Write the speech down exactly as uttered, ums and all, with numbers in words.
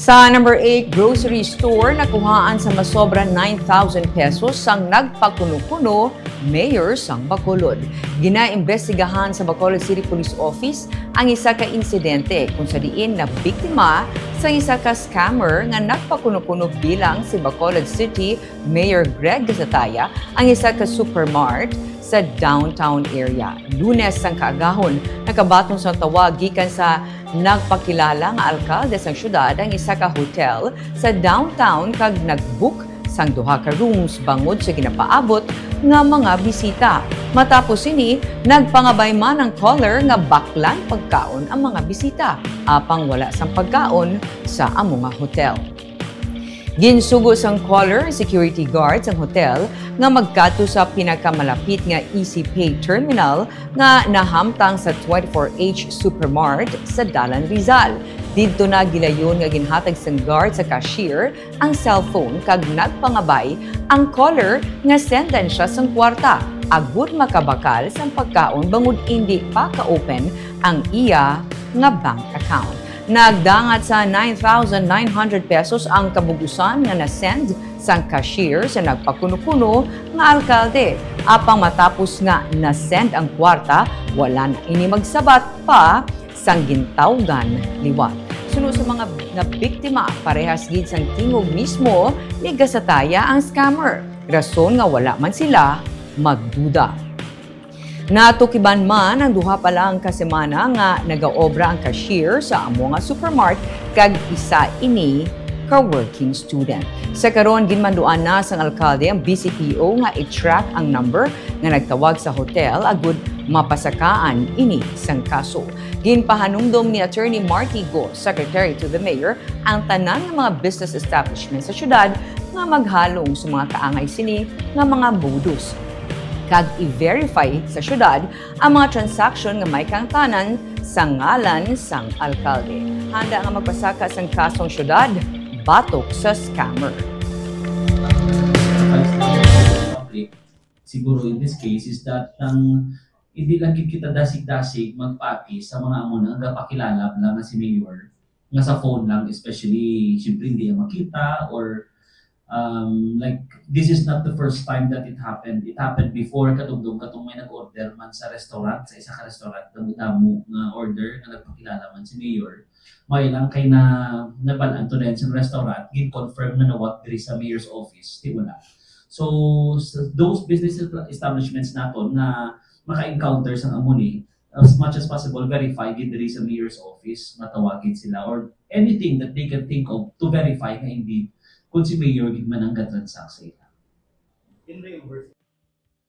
Sa number eight, grocery store nakuhaan sa masobra nine thousand pesos sang nagpakuno-kuno, mayor sang Bacolod. Ginaimbestigahan sa Bacolod City Police Office ang isa ka insidente kung sa diin nabiktima sang isa ka scammer nga nagpakuno-kuno bilang si Bacolod City Mayor Greg Gasataya ang isa ka supermart sa downtown area. Lunes sang kaagahon, nakabaton sang tawag gikan sa nagpakilala nga alkalde sang syudad ang isa ka hotel sa downtown kag nag-book sang duha ka rooms bangod sa ginapaabot nga mga bisita. Matapos sini, nagpangabay man ang caller nga baklan pagkaon ang mga bisita, apang wala sang pagkaon sa amo nga hotel. Ginsugo sang caller security guard sang hotel nga magkadto sa pinakamalapit nga Easy Pay terminal nga nahamtang sa twenty-four H Supermart sa Dalan Rizal. Didto na gilayon nga ginhatag sang guard sa cashier ang cellphone kag nagpangabay ang caller nga sendan siya sang kwarta agud makabakal sang pagkaon bangod indi pa ka-open ang iya nga bank account. Nagdangat sa nine thousand nine hundred pesos ang kabug-usan nga na-send sang cashier sa nagpakuno-kuno nga alkalde. Apang matapos nga na-send ang kwarta, wala na ini magsabat pa sang gintawgan liwat. Suno sa mga nabiktima, parehas gid sang tingog mismo ni Gasataya ang scammer, rason nga wala man sila magduda. Natukiban man ang duha pa lang ka semana nga nagaobra ang cashier sa amo nga supermart kag isa ini ka working student. Sa karon, ginmanduan na sang alkalde ang B C P O nga i-track ang number nga nagtawag sa hotel agud mapasakaan ini sang kaso. Ginpahanumdom ni Attorney Marky Go, Secretary to the Mayor, ang tanan nga mga business establishment sa syudad nga maghalong sa mga kaangay sini nga mga modus kag i-verify sa syudad ang mga transaksyon nga may kaangtanan sa ngalan sang alkalde. Handa nga magpasaka sang kasong syudad batok sa scammer. Public, siguro in this case, is that ang hindi lang gid kita dasig-dasig magpati sa mga amo na nga gapakilala lang nga si Mayor, nga sa phone lang, especially, siyempre, hindi niya makita, or, um, like, this is not the first time that it happened. It happened before, katong, katong may nag-order man sa restaurant, sa isa ka restaurant, damo-damo nga order nga nagpakilala man si Mayor. May lang kay na, nabalaan to din sa restaurant, gin-confirm na nawat diri sa Mayor's office, di wala. So, s- those business establishments naton na maka-encounter sa amo ni, as much as possible, verify gid diri sa Mayor's office, matawagin sila, or anything that they can think of to verify nga indeed kung si Mayor gid man ang gatransact sa ila.